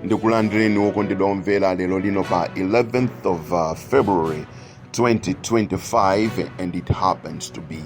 Ndikulandireni wokondedwa omvera lero lino pa 11th of February 2025, and it happens to be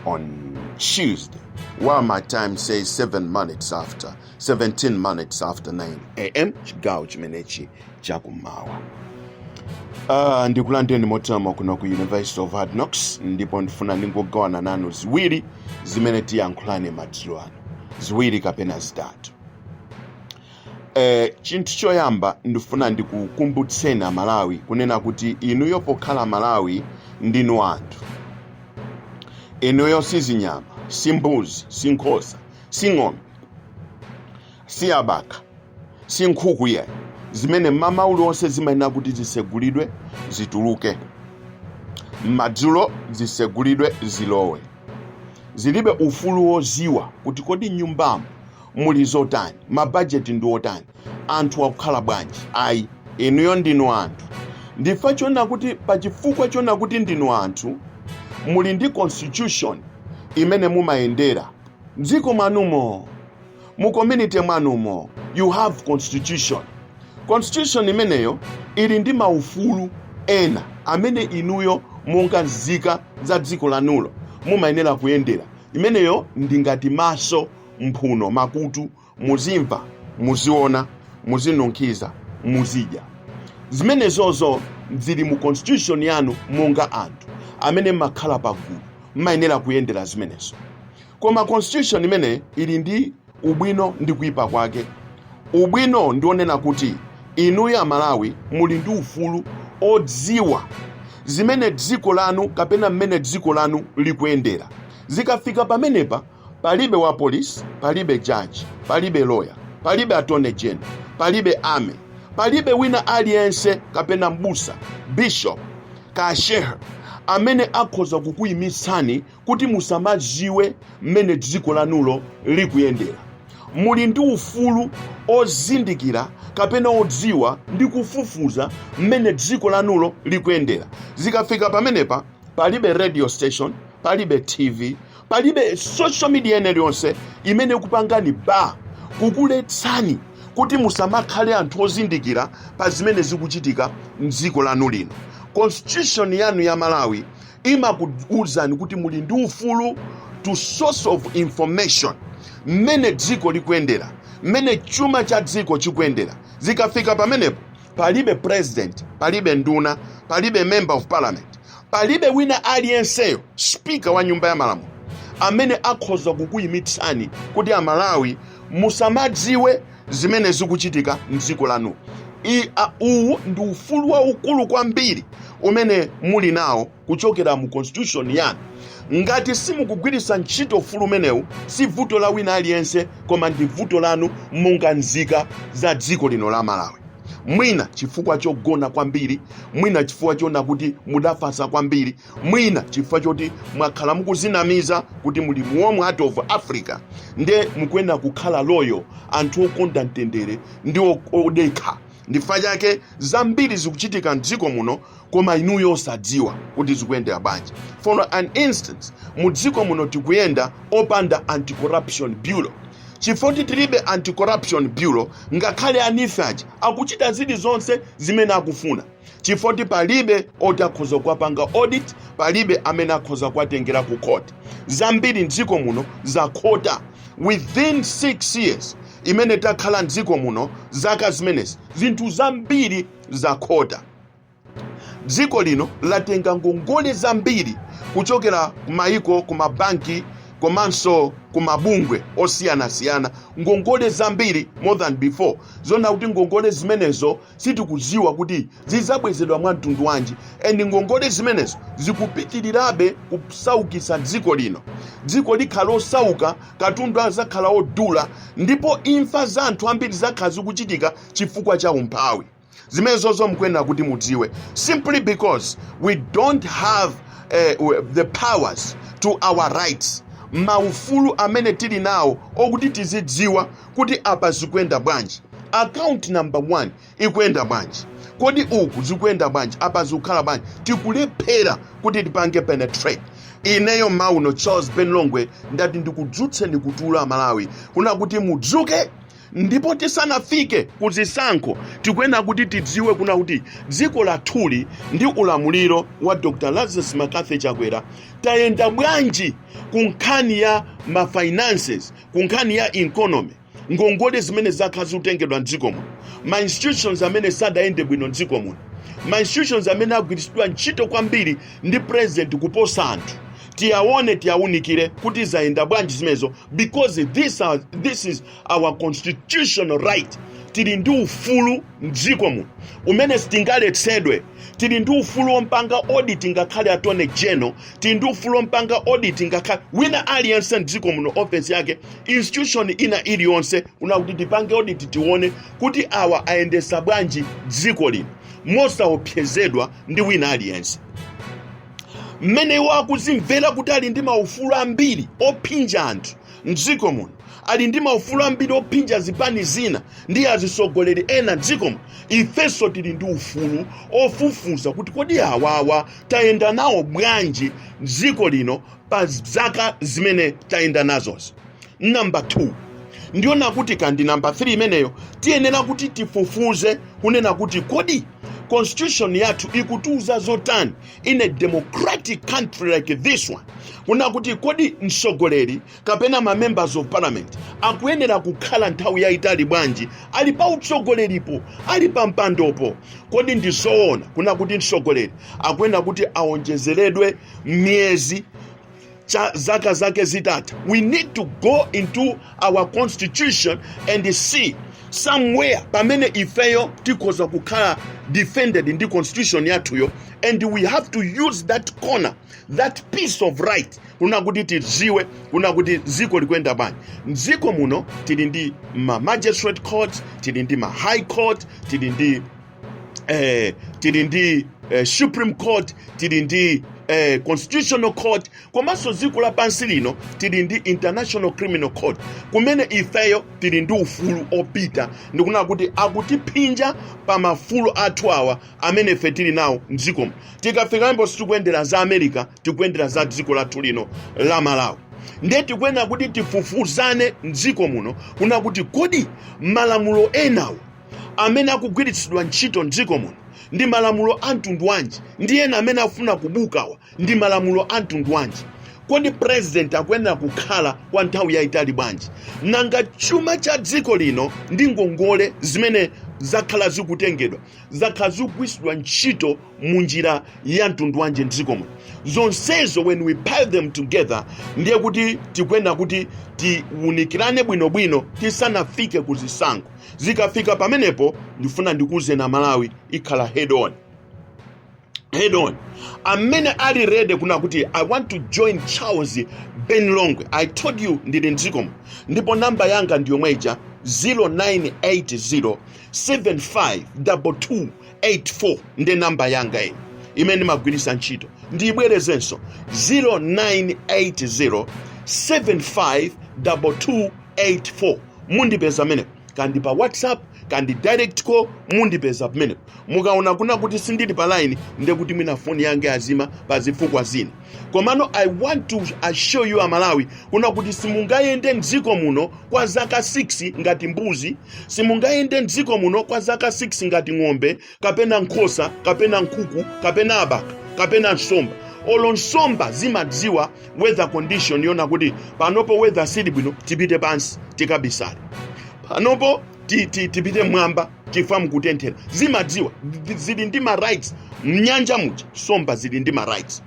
on Tuesday, while my time says 7 minutes after 17 minutes after 9 a.m., chigawo chimenechi chakummawa. Ndikulandireni motama kuno ku University of Hard Knocks, ndipo ndifuna ndingogawana nanu ziwiri zimene tiyankhulane madzulo ano, ziwiri kapena zitatu. Chinthu choyamba, ndifuna ndikukumbutseni Amalawi kunena kuti inuyo pokhala Malawi ndinu anthu. Inuyo si zinyama, si mbuzi, si nkhosa, si ng'ombe, si abaka, si nkhuku iyayi, zimene mmawa uliwonse zimayenera kuti zisegulidwe zituluke, madzulo zisegulidwe zilowe. Zilibe ufulu woziwa kuti kodi nyumbamo muli zotani, mabajeti ndi otani, anthu akukhala bwanji. Ayi, inuyo ndinu anthu. Ndifa chona kuti pachifukwa chona kuti ndinu anthu, muli ndi constitution imene mumayendera mdziko mwanumo, mu community mwanumo. You have constitution. Constitution imeneyo ili ndi maufulu ena amene inuyo monga nzika za dziko lanulo mumayenera kuyendera. Imeneyo ndi ngati maso, mphuno, makutu. Muzimva, muziona, muzinunkhiza, muzidya. Zimenezozo zili mu constitution yanu. Monga anthu amene mmakhala pagulu, mmayenera kuyendera zimenezo. Koma constitution imene ili ndi ubwino ndi kuyipa kwake. Ubwino ndionena kuti inuyo Amalawi muli ndi ufulu odziwa zimene dziko lanu kapena mmene dziko lanu likuyendera. Zikafika pamenepa, palibe wa polisi, palibe judge, palibe lawyer, palibe attorney general, palibe army, palibe wina aliyense, kapena mbusa, bishop, kashehe, amene akhoza kukuyimitsani kuti musamadziwe mmene dziko lanulo likuyendera. Muli ndi ufulu ozindikira kapena odziwa ndi kufufuza mmene dziko lanulo likuyendera. Zikafika pamenepa, palibe radio station, palibe TV, palibe social media ene iliyonse imene ikupangani ba kukuletsani kuti musamakhale anthu ozindikira pa zimene zikuchitika mdziko lanu lino. Constitution yanu ya Malawi imakuwuzani kuti muli ndi ufulu to source of information, mmene dziko likuyendera, mmene chuma cha dziko chikuyendera. Zikafika pamenepo, palibe president, palibe nduna, palibe member of parliament, palibe wina aliyenseyo, speaker wa nyumba ya malamulo, amene akhoza kukuyimitsani kuti Amalawi musamadziwe zimene zikuchitika mdziko lanu. Uwu ndi ufulu waukulu kwambiri umene muli nawo kuchokera mu constitution yanu. Ngati simukugwiritsa ntchito ufulu umenewu, si vuto la wina aliyense, koma ndi vuto lanu monga nzika za dziko lino la Malawi. Mwina chifukwa chogona kwambiri, mwina chifukwa chona kuti mudafasa kwambiri, mwina chifukwa choti mwakhala mukuzinamiza kuti muli mu warm heart of Africa, nde mukuyenera kukhala loyal, anthu okonda mtendere ndi odekha. Ndifukwa chake zambiri zikuchitika mdziko muno, koma inuyo osadziwa kuti zikuyendera bwanji. For an instance, mu dziko muno tikuyenda opanda Anti-Corruption Bureau. Chifukwa kuti tilibe Anti-Corruption Bureau, ngakhale a NEEF aja akuchita zilizonse zimene akufuna, chifukwa kuti palibe oti akhoza kuwapanga audit, palibe amene akhoza kuwatengera ku court. Zambiri mdziko muno zakhota. Within 6 years imene takhala mdziko muno, zaka zimenezi, zinthu zambiri zakhota. Dziko lino latenga ngongole zambiri kuchokera kumayiko, kumabanki komanso kumabungwe osiyanasiyana, ngongole zambiri more than before, zona kuti ngongole zimenezo sitikudziwa kuti zidzabwezedwa mwa mtundu wanji, and ngongole zimenezo zikupitirirabe kusaukitsa dziko lino. Dziko likhala osauka, katundu azakhala odula, ndipo imfa za anthu ambiri zakhala zikuchitika chifukwa cha umphawi. Zimenezozo mukuyenera kuti mudziwe, simply because we don't have the powers to our rights, maufulu amene tili nawo okuti tizidziwa kuti apa zikuyenda bwanji, account number one ikuyenda bwanji, kodi uku zikuyenda bwanji, apa zikukhala bwanji. Tikulephera kuti tipange penetrate. Ineyo mauno, Charles Ben Longwe, ndati ndikudzutseni kutulo Amalawi, kuna kuti mudzuke. Ndipo tisanafike ku zisankho, tikuyenera kuti tidziwe kuna kuti dziko lathuli ndi ulamuliro wa Dr Lazarus McCarthy Chakwera tayenda bwanji ku nkhani ya ma finances, ku nkhani ya economy, ngongole zimene zakhala zikutengedwa mdziko muno, ma institutions amene sadayende bwino mdziko muno, ma institutions amene agwiritsidwa ntchito kwambiri ndi president kuposa anthu. Tiyaone, tiyawunikire kuti zayenda bwanji zimenezo, because this is our constitutional right. Tili ndi ufulu mdziko muno umene sitingaletsedwe. Tili ndi ufulu wompanga audit ngakhale Attorney General. Tili ndi ufulu wompanga audit ngakhale wina aliyense mdziko muno, office yake, institution ina iliyonse, kuna kuti tipange audit, tione kuti awa ayendesa bwanji dziko lino mosaopsezedwa ndi wina aliyense. Mmene iwo akuzimvera kuti ali ndi maufulu ambiri ophinja anthu mdziko muno, ali ndi maufulu ambiri ophinja zipani zina ndi azisogoleri ena mdziko muno, ifenso tili ndi ufulu ofufuza kuti kodi awawa tayenda nawo bwanji mdziko lino pa zaka zimene tayenda nazozi. Namba 2, ndiona kuti kandi namba 3 imeneyo, tiyenera kuti tifufuze kunena kuti kodi constitution yathu ikutiuza zotani in a democratic country like this one, kuna kuti kodi mtsogoleri kapena ma members of parliament akuyenera kukhala nthawi yayitali bwanji ali pa utsogoleripo, ali pa mpandopo? Kodi ndizoona kuna kuti mtsogoleri akuyenera kuti aonjezeredwe miyezi cha zaka zake zitatha? We need to go into our constitution and see somewhere pamene ifeyo tikhoza kukhala defended ndi constitution yathuyo, and we have to use that corner, that piece of right, kuna kuti tidziwe kuna kuti dziko likuyenda bwanji. Mdziko muno tili ndi ma magistrate court, tili ndi ma high court, tili ndi Supreme Court, tili ndi Constitutional Court, komanso dziko lapansi lino tili ndi International Criminal Court, kumene ifeyo tili ndi ufulu opita ndikunena kuti akutiphinja pa maufulu athu awa amene ife tili nawo mdzikomo. Tikafikapo sitikuyendera za America, tikuyendera za dziko lathu lino la Malawi. Ndiye tikuyenera kuti tifufuzane mdziko muno kuna kuti kodi malamulo enawo amene akugwiritsidwa ntchito mdziko muno ndi malamulo a mtundu wanji, ndi ena amene afuna kubukawa ndi malamulo a mtundu wanji? Kodi president akuyenera kukhala kwa nthawi yayitali bwanji? Nanga chuma cha dziko lino ndi ngongole zimene zakhala zikutengedwa zakhala zikugwiritsidwa ntchito mu njira ya mtundu wanji mdziko muno? Zonsezo, when we pile them together, ndiye kuti tikuyenera kuti tiwunikirane bwinobwino tisanafike ku zisankho. Zikafika pamenepo, ndifuna ndikuwuzeni Amalawi, ikhala head on, head on. Amene ali ready kuna kuti I want to join Charles Ben Longwe, I told you, ndili mdzikomo ndipo namba yanga ndi yomwe ija, 0980 752284, ndi namba yanga iyi imene ndimagwiritsa ntchito. Ndiyibwerezenso, 0980 752284. Mundipeza pamenepo, kandi pa WhatsApp, kandi direct call, mundipeza pamenepo. Mukaona kuna kuti sindili pa line, ndiye kuti mwina foni yanga yazima pa zifukwa zina. Komano I want to assure you Amalawi kuna kuti simungayende mdziko muno kwa zaka 6 ngati mbuzi, simungayende mdziko muno kwa zaka 6 ngati ng'ombe kapena nkhosa kapena nkhuku kapena abaka kapena nsomba. Olo nsomba zimadziwa weather condition, yona kuti panopo weather sili bwino, tipite pansi tikabisale, panopo tipite mwamba tifa mkutenthera. Zimadziwa, zili ndi ma rights. Mnyanja muja nsomba zili ndi ma rights.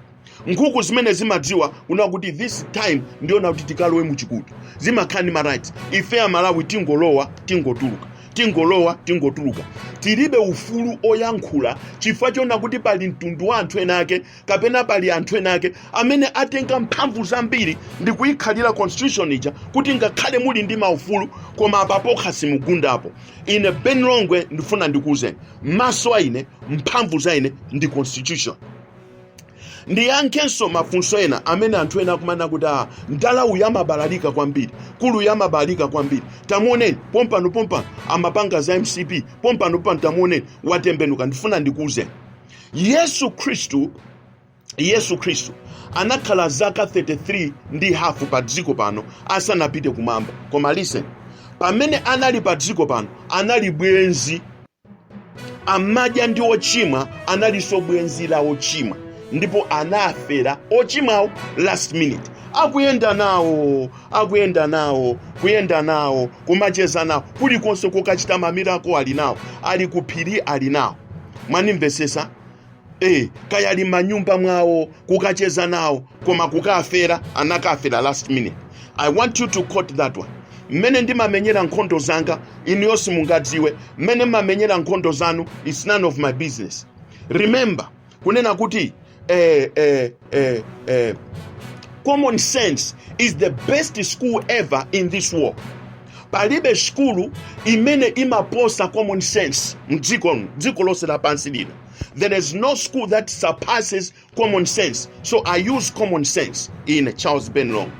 Nkhuku zimene zimadziwa kuna kuti this time ndiona kuti tikalowe muchikutu, zimakhala ndi ma rights. Ife Amalawi tingolowa, tingotuluka, tingolowa, tingotuluka. Tilibe ufulu oyankhula chifukwa chona kuti pali mtundu wa anthu ena ake kapena pali anthu ena ake amene atenga mphamvu zambiri ndi kuyikhalira constitution ija kuti ngakhale muli ndi maufulu, koma apa pokha simugundapo. Ine Ben Longwe ndifuna ndikuwuzeni, maso a ine, mphamvu za ine ndi constitution. Ndiyankhenso mafunso ena amene anthu ena akumanena kuti a ndala uyu amabalalika kwambiri, kulu uyu amabalalika kwambiri, tamuoneni pompano pompano amapanga za MCP, pompano pompano tamuoneni watembenuka. Ndifuna ndikuwuzeni, Yesu Khristu, Yesu Khristu anakhala zaka 33 ndi hafu pa dziko pano asanapite kumwamba. Koma listen, Pamene anali pa dziko pano, anali bwenzi, amadya ndi ochimwa, analinso bwenzi la ochimwa, ndipo anafera ochimwawo last minute. Akuyenda nawo, akuyenda nawo, kuyenda nawo, kumacheza nawo kulikonse, kokachita ma miracle ali nawo, ali kuphiri ali nawo. Mwanimvesesa? Kaya ali manyumba mwawo, kukacheza nawo, koma kukafera, anakafera last minute. I want you to quote that one. Mmene ndimamenyera nkhondo zanga, inuyo simungadziwe. Mmene mmamenyera nkhondo zanu, it's none of my business. Remember kunena kuti common sense is the best school ever in this world. Palibe skulu imene imaposa common sense mdziko, dziko lonse lapansi lino. There is no school that surpasses common sense. So I use common sense in Charles Ben Longwe.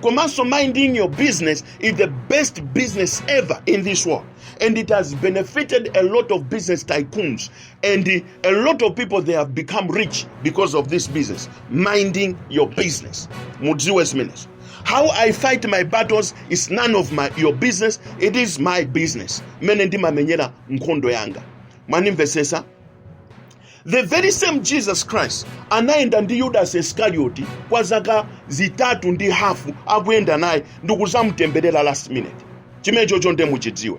Komanso minding your business is the best business ever in this world, and it has benefited a lot of business tycoons and a lot of people. They have become rich because of this business, minding your business. Mudziwe zimenezo. How I fight my battles is none of your business. It is my business mmene ndimamenyera nkhondo yanga. Mwanimvesesa? The very same Jesus Christ anayenda ndi Judas Iscariot kwa zaka 3.5, akuyenda naye, ndikuzamutemberera last minute. Chimene chocho nde muchidziwe.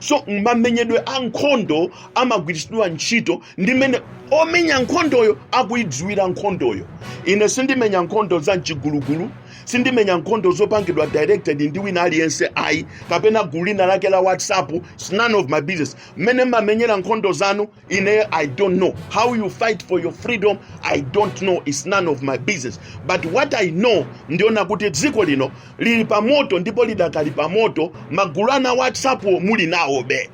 So mamenyedwe a nkhondo amagwiritsidwa ntchito ndi mmene omenya nkhondoyo akuyidziwira nkhondoyo. Ine sindimenya nkhondo za mchigulugulu, sindimenya nkhondo zopangidwa directed ndi wina aliyense ayi, kapena gulu lina lake la WhatsApp. It's none of my business mmene mmamenyera nkhondo zanu. Ine I don't know how you fight for your freedom. I don't know, it's none of my business. But what I know, ndiona kuti dziko lino lili pamoto ndipo lidakali pamoto. Magulu ana WhatsApp muli nawo be,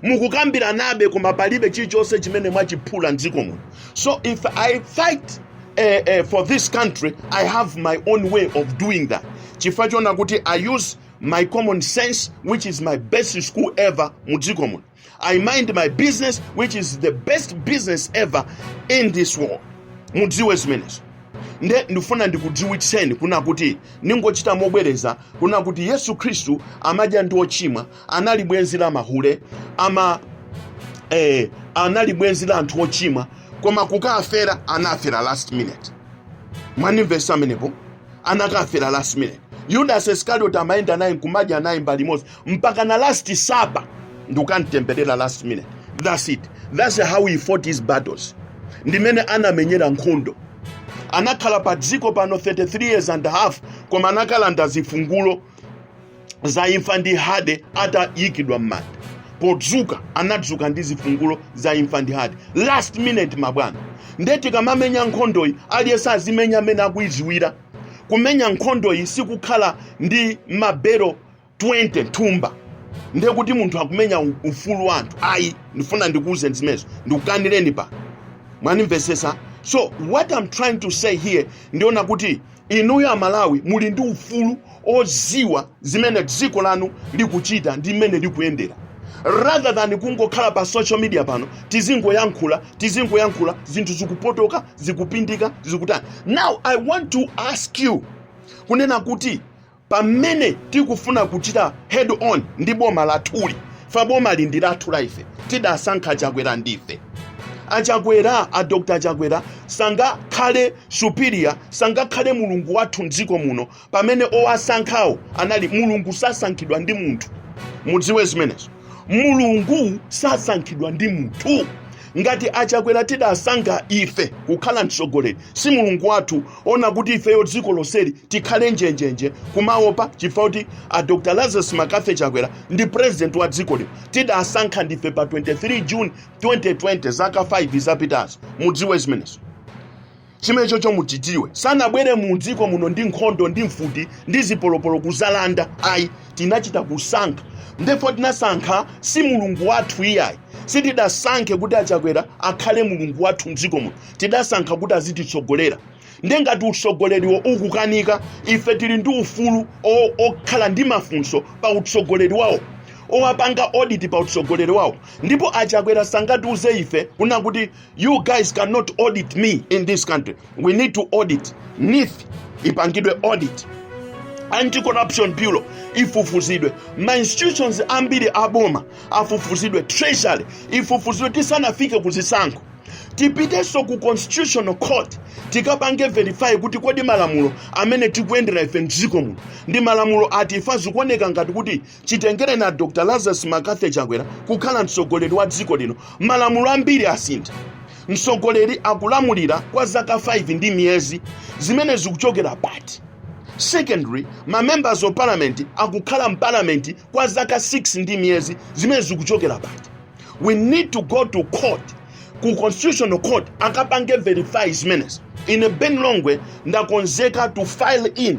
mukukambiranabe, koma palibe chilichonse chimene mwachiphula mdziko muno. So if I fight for this country, I have my own way of doing that, chifukwa chona kuti I use my common sense, which is my best school ever mudziko muno. I mind my business, which is the best business ever in this world. Mudziwe zimenezo. Nde ndifuna ndikudziwitseni kuna kuti, ningochita mobwereza, kuna kuti Yesu Khristu amadya ndi ochimwa, anali bwenzi la mahule, ama anali bwenzi la anthu ochimwa, koma kukafera, anafera last minute. Mwanimvesa amenepo? Anakafera last minute. Judas Iscariot amayenda naye, nkumadya naye mbali imodzi, mpaka na Last Supper, ndikukamtemberera last minute. That's it. That's how he fought his battles, ndimene anamenyera nkhondo. Anakhala pa dziko pano 33 years and a half, koma anakalanda zifungulo za imfa ndi hade atayikidwa m'manda. Podzuka, anadzuka ndi zifungulo za imfa ndi hade last minute. Mabwana, nde tikamamenya nkhondoyi, aliyense azimenya amene akuidziwira kumenya nkhondoyi. Sikukhala ndi mabero 20 thumba ndiye kuti munthu akumenya ufulu wa anthu ayi. Ndifuna ndikuuze zimenezo, ndikukanireni pa. Mwanimvesesa? So what I'm trying to say here, ndiona kuti inuyo Amalawi muli ndi ufulu oziwa zimene dziko lanu likuchita ndi mmene likuyendera, rather than kungokhala pa social media pano, tizingoyankhula, tizingoyankhula, zinthu zikupotoka, zikupindika, zikutani. Now I want to ask you kunena kuti pamene tikufuna kuchita head on ndi boma lathuli, fa boma li ndi lathu la ife, tidasankha Chakwera ndife. Achakwera, a Dr Chakwera, sangakhale superior, sangakhale Mulungu wathu mdziko muno pamene owasankhawo anali. Mulungu sasankhidwa ndi munthu. Mudziwe zimenezo. Mulungu sasankhidwa ndi munthu. Ngati Achakwera tidasankha ife kukhala mtsogoleri, si Mulungu wathu ona kuti ifeyo dziko lonseli tikhale njenjenje kumaopa chifukwa kuti a Dr Lazarus McCarthy Chakwera ndi president wa dziko lino. Tidasankha ndife pa 23 June 2020, zaka 5 zapitazo. Mudziwe zimenezo. Chimene chocho muchidziwe, sanabwere mu dziko muno ndi nkhondo, ndi mfuti, ndi zipolopolo kuzalanda ayi. Tinachita kusankha. Ndefo tinasankha, si Mulungu wathu iyayi. Sitidasankhe kuti Achakwera akhale Mulungu wathu mdziko muno. Tidasankha kuti azititsogolera. Nde ngati utsogoleriwo ukukanika, ife tili ndi ufulu okhala ndi mafunso pa utsogoleri wawo, owapanga audit pa utsogoleri wawo. Ndipo Achakwera sangatiuze ife kuna kuti you guys cannot audit me in this country. We need to audit. NEEF ipangidwe audit. Anti-Corruption Bureau ifufuzidwe, ma institutions ambiri aboma afufuzidwe, Treasury ifufuzidwe tisanafike kuzisankho. Tipitenso ku Constitutional Court, tikapange verify kuti kodi malamulo amene tikuyendera ife mdziko muno ndi malamulo ati? Ifa zikuoneka ngati kuti chitengere na Dr Lazarus McCarthy Chakwera kukhala mtsogoleri wa dziko lino, malamulo ambiri asintha. Mtsogoleri akulamulira kwa zaka 5 ndi miyezi, zimene zikuchokera pati? Secondary, ma members of parliament akukhala mparliament kwa zaka 6 ndi miyezi, zimene zikuchokera pati? We need to go to court, ku Constitutional Court, akapange verify zimenezi. Ine Ben Longwe ndakonzeka to file in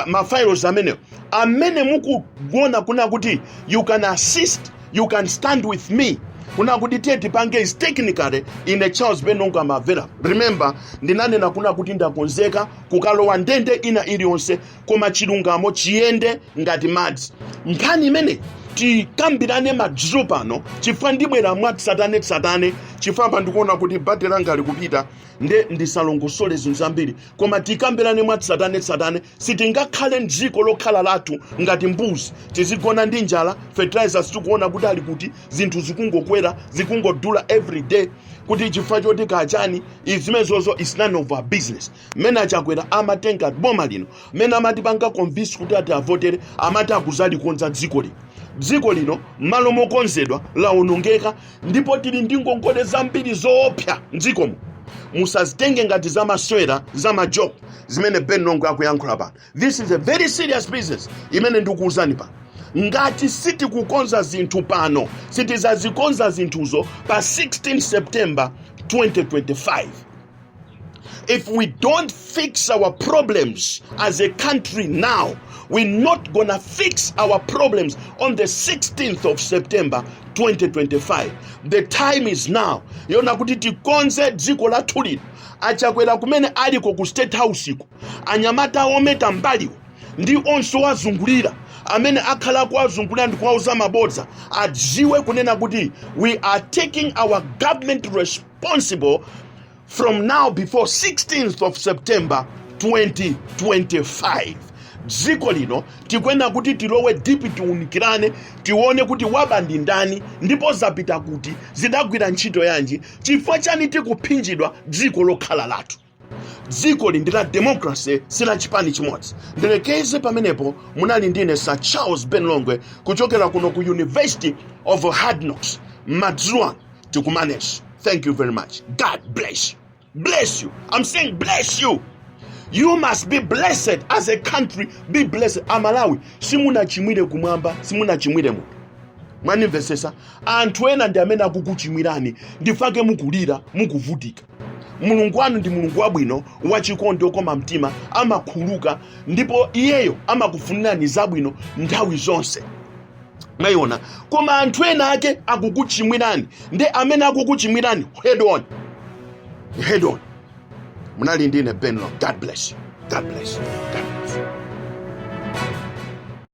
ma files amenewo. Amene mukuona kuna kuti you can assist, you can stand with me kuna kuti tiye tipange is technically, ine Charles Ben Longwe am available. Remember, ndinanena kuna kuti ndakonzeka kukalowa ndende ina iliyonse, koma chilungamo chiyende ngati madzi. Nkhani imene tikambirane madzulo pano, chifukwa ndibwera mwatsatanetsatane, chifukwa pa ndikuona kuti battery langa likupita, nde ndisalongosole zinthu zambiri, koma tikambirane mwatsatanetsatane. Sitingakhale mdziko lokhala lathu ngati mbuzi, tizigona ndi njala. Fertilizers tikuona kuti ali kuti, zinthu zikungokwera, zikungodula every day, kuti chifukwa choti kachani izimezozo is none of our business. Mmene aChakwera amatenga boma lino, mmene amatipanga convince kuti ati avotere, amati akuzalikonza dziko lino. Dziko lino m'malo mokonzedwa lawonongeka, ndipo tili ndi ngongole zambiri zoopsa mdzikomo. Musazitenge ngati zamasewera, zama joke zimene Ben Longwe akuyankhula pano. This is a very serious business imene ndikuwuzani pano. Ngati sitikukonza zinthu pano, sitizazikonza zinthuzo pa 16 September 2025. If we don't fix our problems as a country now, we're not gonna fix our problems on the 16th of September 2025. The time is now yona kuti tikonze dziko lathu lino. AChakwera kumene aliko ku State House iko, anyamata ometa mbaliwo ndi onse wazungulira amene akhala kuwazungulira ndi kuwauza mabodza, adziwe kunena kuti we are taking our government responsible from now before 16th of September 2025. Dziko lino tikuyenera kuti tilowe deep, tiunikirane, tione kuti waba ndi ndani, ndipo zapita kuti, zidagwira ntchito yanji, chifukwa chani tikuphinjidwa dziko lokhala lathu. Dziko li ndi la democracy, si la chipani chimodzi. Ndilekeze pamenepo. Munali ndine Sir Charles Ben Longwe kuchokera kuno ku University of Hard Knocks. Madzulo ano tikumanenso. Thank you very much. God bless you. Bless you. I'm saying bless you. You must be blessed as a country. Be blessed. Amalawi, simunachimwire kumwamba, simunachimwire munthu. Mwanimvesesa? Anthu ena ndi amene akukuchimwirani, ndifake mukulira, mukuvutika. Mulungu wanu ndi Mulungu wabwino, wachikondi, okoma mtima, amakhuluka, ndipo iyeyo amakufunirani zabwino nthawi zonse. Mwayiona? Koma anthu ena ake akukuchimwirani, ndi amene akukuchimwirani, head on, head on. Munali ndine Ben Longwe. God bless you. God bless you. God bless you.